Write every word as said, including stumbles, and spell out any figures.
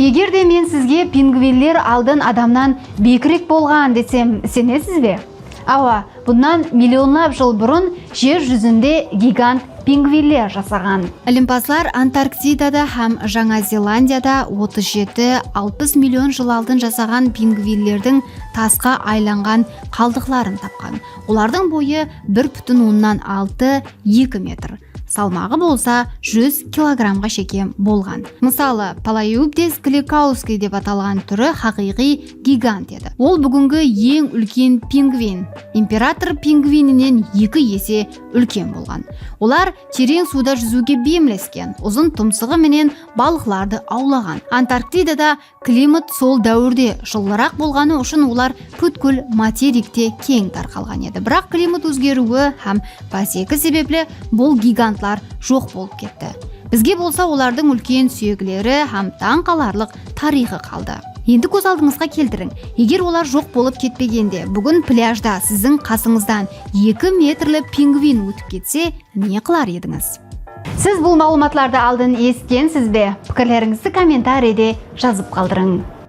Eger de men sizge pingvinler aldın adamnan bekirek bolǵan desem, isenesiz be? Awa, bunnan millionlap jıl burın jer júzinde gigant pingvinler jasaǵan. Ilimpazlar Antarktidada hám Jańa Zelandiyada otız jeti, alpıs million jıl aldın jasaǵan pingvinlerdiń tasqa aylanǵan qaldıqların tapqan. Olardıń boyı bir pútin onnan altı, eki metr. Salmaǵı bolsa júz kilogrammǵa shekem bolǵan. Mısalı, Palaeoptes klikauskii dep atalǵan túri haqıyqıy gigant edi. Ol búgingi eń úlken pingvin, imperator pingvininen eki ese úlken bolǵan. Olar tereń suwda júziwge beyimlesken, uzın tumsıǵı menen balıqlardı awlaǵan. Antarktidada klimat sol dáwirde jıllıraq bolǵanı ushın olar pútkil materikte keń tarqalǵan edi. Biraq klimat ózgeriwi hám báseki sebepli bul gigantlar joq bolıp ketti. Bizge bolsa olardıń úlken súyekleri hám tań qalarlıq tariyxı qaldı. Endi kóz aldıńızǵa keltiriń, eger olar joq bolıp ketpegende, búgin plyajda siziń qasıńızdan eki metrli pingvin ótip ketse, ne qılar edińiz? Siz bul maǵlıwmatlardı aldın esitkensiz be? Pikirlerińizdi kommentariyde jazıp qaldırıń.